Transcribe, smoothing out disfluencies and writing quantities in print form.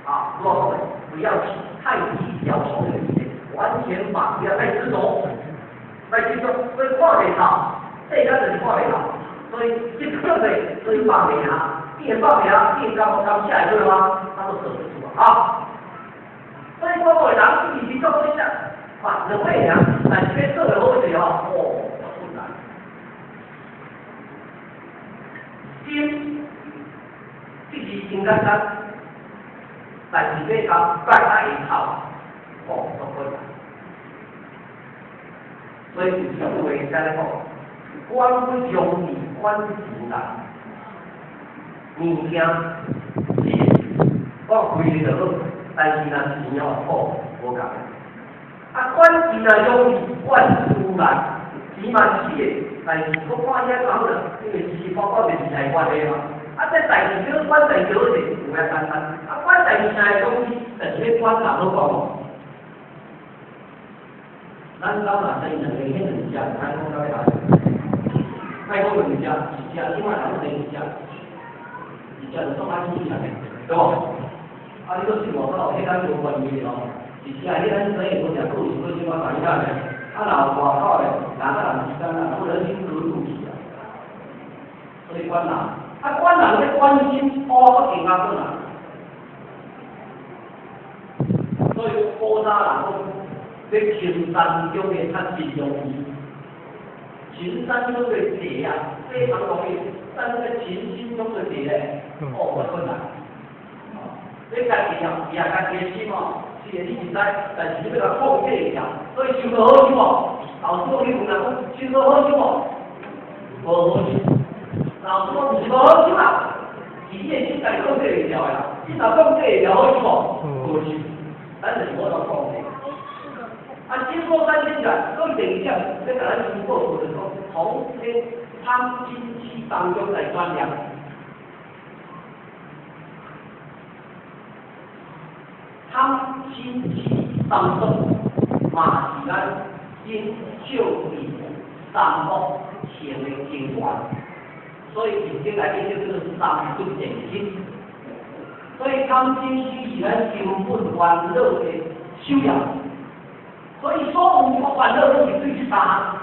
啊，我講的不要去太計較所有一切，完全把不要太執着，太執着，所以看袂透，世間就是看袂透，所以執着的，所以放袂下，你會放袂下，你會感覺感謝會對嗎？他都守不住啊！所以我個人是做對象，啊，兩位爾，但是欲做會好勢吼，哦，困難。心，這是真簡單，但是欲共擺在會透，哦，足困難。所以有一句話按呢講：管不容易管自然，物件是我開就好，但是若錢哦，哦，無仝。啊，管錢若容易管自然，錢嘛是的，但是我看遐較好啦，因為是包括電視台關係嘛。啊，這代誌叫管代誌好勢，有影簡單。啊，管代誌啥個東西，但是欲管人好講無？咱老若生兩個，彼兩隻歹講到欲來，歹講兩隻，一隻這擺人攏生一隻，一隻就足歹處理啊，對無？啊，你閣信外口，彼咱無關係的哦。一隻彼咱生的無食，閣有想過小可知影咧？啊，若有外口的，人佮人之間啊，不能去隔肚皮啊。所以管人，啊，管人欲關心，哦，閣更加困難。所以古早人講，欲深山中的較真容易，深山中的坐啊，非常容易，但是在群心中的坐咧，哦，較困難。你家己哦，也家己的心哦，雖然你毋知，但是你欲共控制會牢，所以收無好收無。老師講你問人講，收無好收無？無好收。老師講毋是無好收啦，是你的心家己控制會牢的啦。你若控制會牢好收無？無收。咱就是無法度控制。啊，經過三千載，所以第二點，欲共咱師報告就是講，從這貪嗔癡當中來轉念。貪嗔癡三毒，嘛是咱因少智三惡行的根源。所以佛經內底叫做三毒現身。所以貪嗔癡是咱根本煩惱的首要。所以所有煩惱攏是對這三項。